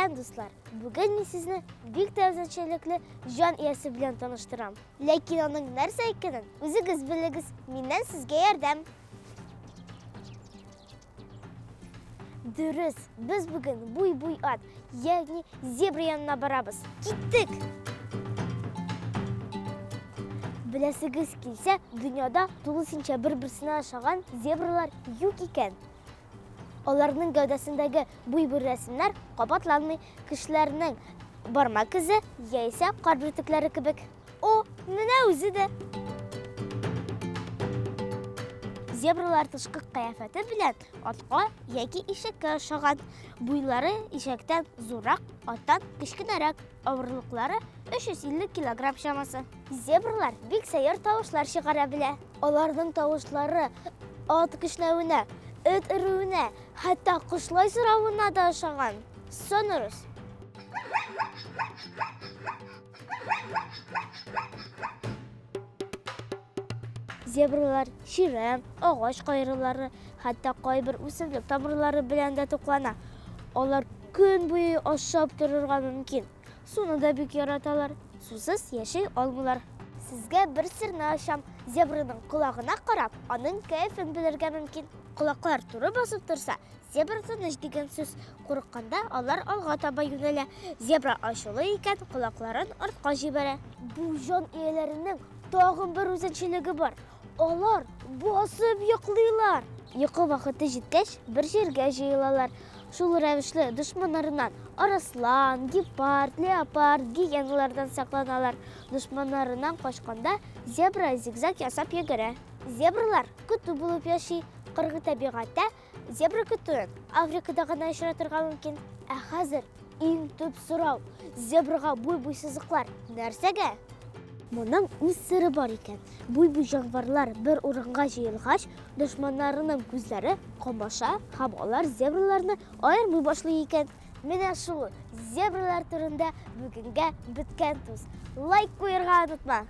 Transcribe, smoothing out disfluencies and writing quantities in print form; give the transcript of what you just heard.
Сәлам, дуслар! Бүген мин сезне бик тә үзенчәлекле җан иясе белән таныштырам. Ләкин аның нәрсә икәнен үзегез белегез. Миннән сезгә ярдәм. Дөрес, без бүген буй-буй ат, ягъни зебра янына барабыз. Киттек! Беләсегез килсә, дөньяда тулысынча бер-берсенә ошаган зебралар юк икән. Аларның гәүдәсендәге буй-буй рәсемнәр кабатланмый, кешеләрнең бармак эзе яисә кар бөртекләре кебек. О, менә үзе дә! Зебралар тышкы кыяфәте белән атка яки ишәккә ошаган. Буйлары ишәктән зуррак, аттан кечкенәрәк. Авырлыклары 350 килограмм чамасы. Зебралар бик сәер тавышлар чыгара белә. Аларның тавышлары ат кешнәвенә, эт өрүенә, хәтта кошлай соравына да ошаган. Сонорус. Зебралар чирәм, агач кайрылары, хәтта кайбер үсемлек тамырлары белән дә туклана. Алар көн буе ашап торырга мөмкин. Суны да бик яраталар. Сусыз яши алмыйлар. Сезгә бер серне ачам. Зебраның колагына карап, аның кәефен белергә мөмкин. Колаклар туры басып торса, зебра тыныч дигән сүз. Курыкканда алар алга таба юнәлә. Зебра ачулы икән, колакларын артка җибәрә. Бу җан ияләренең тагын бер үзенчәлеге бар. Алар басып йоклыйлар. Йокы вакыты җиткәч, бер җиргә җыелалар. Шул рәвешле дошманнарыннан арыслан, гепард, леопард, гиеналардан сакланалар. Дошманнарыннан качканда зебра зигзаг ясап йөгерә. Зебралар көтү булып яши. Кыргый табигатьтә зебра көтүен Африкада гына очратырга мөмкин. Ә хәзер иң төп сорау, зебрага буй-буй сызыклар нәрсәгә? Моның үз сере бар икән. Буй-буй җанварлар бер урынга җыелгач, дошманнарының күзләре камаша һәм алар зебраларны аермый башлый икән. Менә шул зебралар турында бүгенгә беткән туз. Лайк куерга онытма!